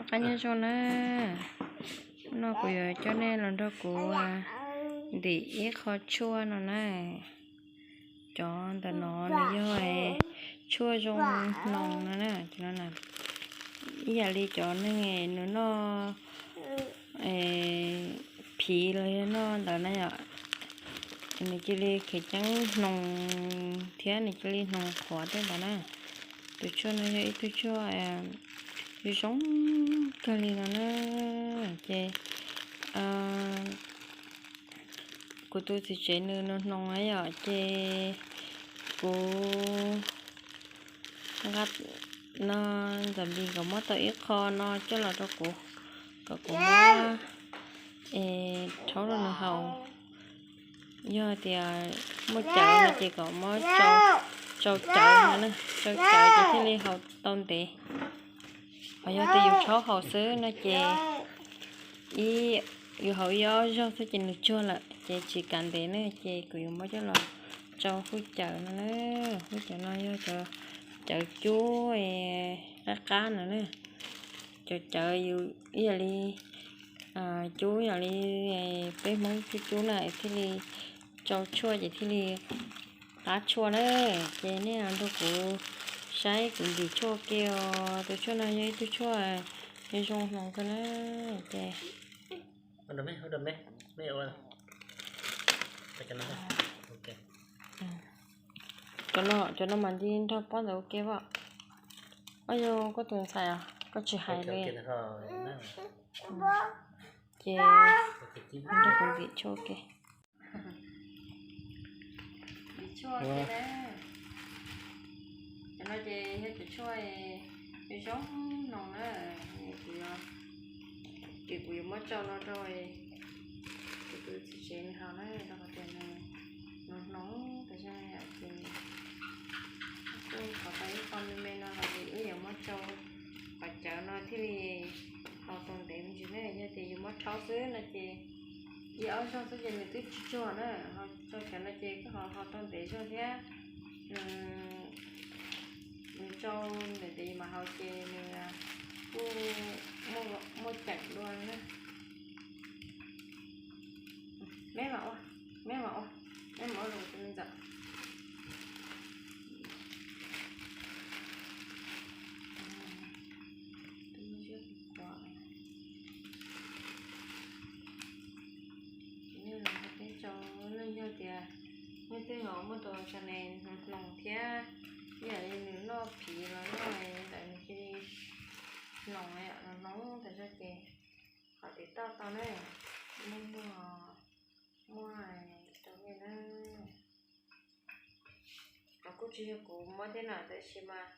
Qab nyob zoo na, no kuv yuav coj nej los nrog kuv ntim ib qho tshuaj no na. Cov ntawm no nws yog tshuaj zoo hnoos no na, ib yam li cov neeg nws noj phiv los yog noj ntawd na yom, nws cia li khev ceeb hnoos thiab nws cia li hnoos qhuav tej ntawd na. Tus tshuaj no yog ib tug tshuaj zoo kawg li no na. Ces kuv tus txiv tsev nws nws hnoos na yom, ces kuv nqa no ntxawm npis kom muab tau ib qho no coj los rau kuv, kom kuv muab es rhaub rau nws haus. Yog tias muaj cawv no ces kom muab tsau cawv no, tsau cawv ces thiaj li haus tau ntev. Ho yog tias yus rhaub haus xwb no ces ib, yus haus ib ob zaug xwb ces nws tsuag lawm ces tsis kav ntev ne, ces kuv yuav muab coj los tsau hwj cawv no na. Hwj cawv no yog cov cawv cub qab qab no na. Cov cawv yus ib yam li cub yam li peb Hmoob cub cub na thiaj li tsau tshuaj ces thiaj li qab tshuaj na. Ces nej nrog kuv saib kuv ntim tshuaj ke os. Tus tshuaj no yog ib tug tshuaj zoo hnoos kawg na. Ces cov no mas nti nrog pob ntawd ua ke as. Ob yog koj tus ntxhais os, koj tsis hais li. Ces nrog kuv ntim tshuaj ke. Ntim tshuaj ke na. Cov no ces yog cov tshuaj zoo hnoos na. Kuv yuav, ces kuv yuav muab tsau no rau kuv tus txiv tsev nws haus na, rau qhov tias nws hnoos tas zog yom, ces kuj thov tau ib qho me me no los ces wb yuav muab tsau qhov cawv no thiaj li haus tau ntev me ntsis na. Yog tias yus muab rhaub xwb no ces ib ob zaug xwb ces nws twb tsis tsuag na. Ho tsau cawv no ces koj haus haus tau ntev zog thiab. Nws tsau ntev ntev mas haus ces nws kuj muaj ceem dua na. Meb mam ua, meb mam ua, meb mam ua rau kuv tus me ntxawm. Teb tso, nej yog tias nej twb los muaj tus tsa nes hnoos thiab, ib yam li nws noj phiv los noj ntawd nws cia li hnoos, hnoos tas zog ces qhov tim toj tau na, nej muaj, muaj rau nej na. Qhov kuj tsis yog kuv muab thiab na, tab sis mas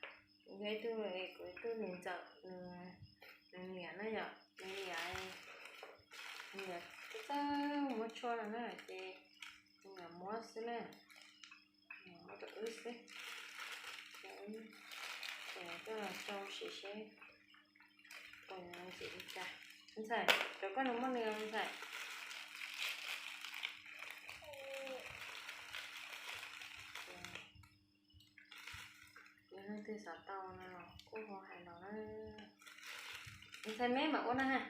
yog ib tug, kuv ib tug niam ntxawm, nws niam na yom, nws niam, nws niam txawj muab tshuaj no na ces nws niam muab xwb na, muab rau wb xwb. Ces wb, ces wb coj los tsau sim seb puas ntxim li cas. Ntxhais, cov koj nws muaj nws ntxhais. Yog leej twg xav tau no los kuj ho hais los na. Ntxhais, meb mam ua na ha.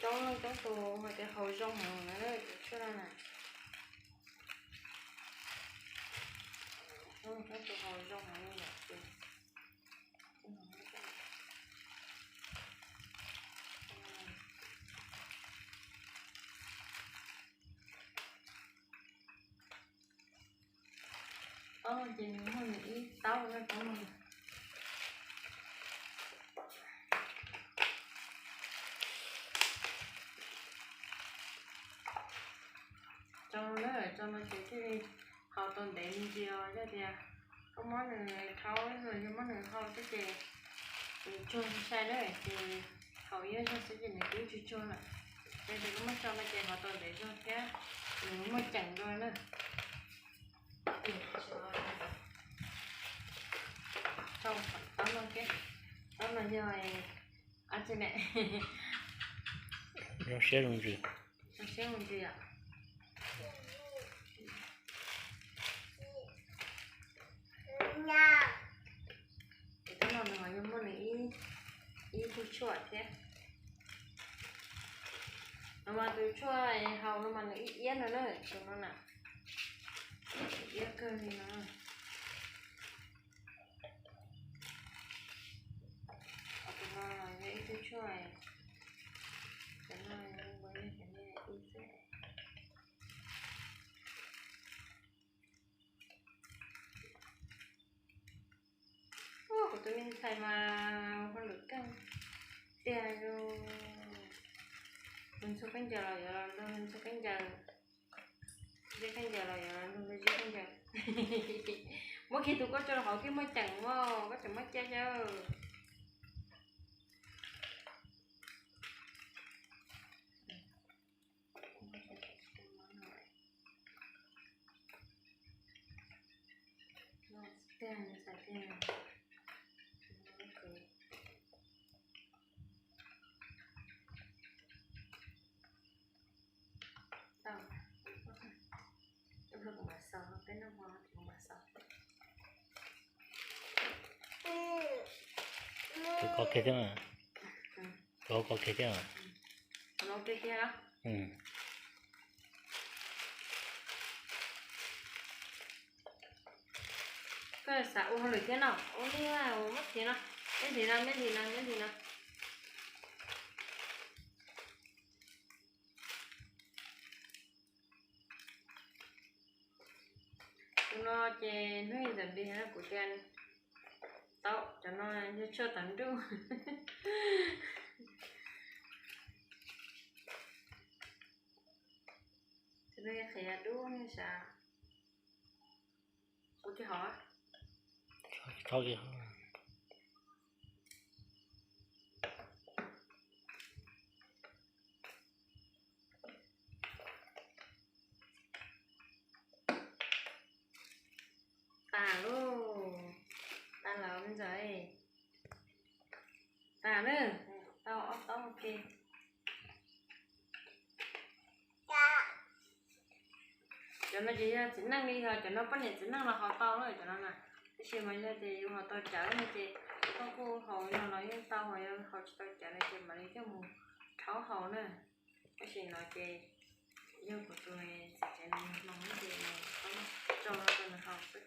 Coob leej coob tus hais tias haus zoo heev na, tus tshuaj no na. Coob leej coob tus haus zoo heev li yom. Taub no ces nws muaj nws ib taub na, taub no. Tsau na, tsau no ces thiaj li haus tau ntev me ntsis os. Yog tias koj muab nws rhaub los yog muab nws hau xwb ces nws tsuag sai na, ces haus ib zaug xwb ces nws twb tsis tsuag lawm. Yog tias koj muab tsau no ces haus tau ntev zog thiab nws muaj ceem dua na. Taub no, taub no yog Zoo siab zoo ntsws. Zoo siab zoo ntsws yom. Tus no nws ho yuav muaj nws ib tug tshuaj thiab. No mas tus tshuaj haus no mas nws ib iab no na, tus no na. Iab kawg li no. Tus no yog ib tug tshuaj, cov no ua yog cov ib xwb. Ua kuv tus me ntxhais mas hauj lwm keej tiag zoo. Mus ntxhua khaub ncaws los yuav los nrog ntxhua khaub ncaws, zib khaub ncaws los yuav los nrog zib khaub ncaws. Muab kiag tus koj tso rau hauv thiaj muaj ceem, muab koj tseem muab cia xwb. Tus kho kiag thiab mas. Tus kho kiag thiab mas. Koj xav ua hauj lwm thiab no, ua li muab tiv no, me ntsis no, me ntsis no, me ntsis no. Tus no ces hnub ntawm npis no kuv tias tau, cov no yog tshuaj tom nruj. Tus no yog qhiav dub ne sav. Ua kiag hauv, tso kiag hauv. Tas lauj, tas lawm me ntxhais. Tas na, tau ob taub ua ke. Cov no ces yog txiv neej li, yog cov no poj niam txiv neej los haus tau na cov no na. Tab sis mas yog tias yus haus tau cawv no ces koj kuj haus no los yeej tau, ho yog haus tsis tau cawv no ces mam li coj mus rhaub haus na. Tab sis no ces yog kuv tus txiv tsev no nws hloov ces nws tso rau nws haus xwb.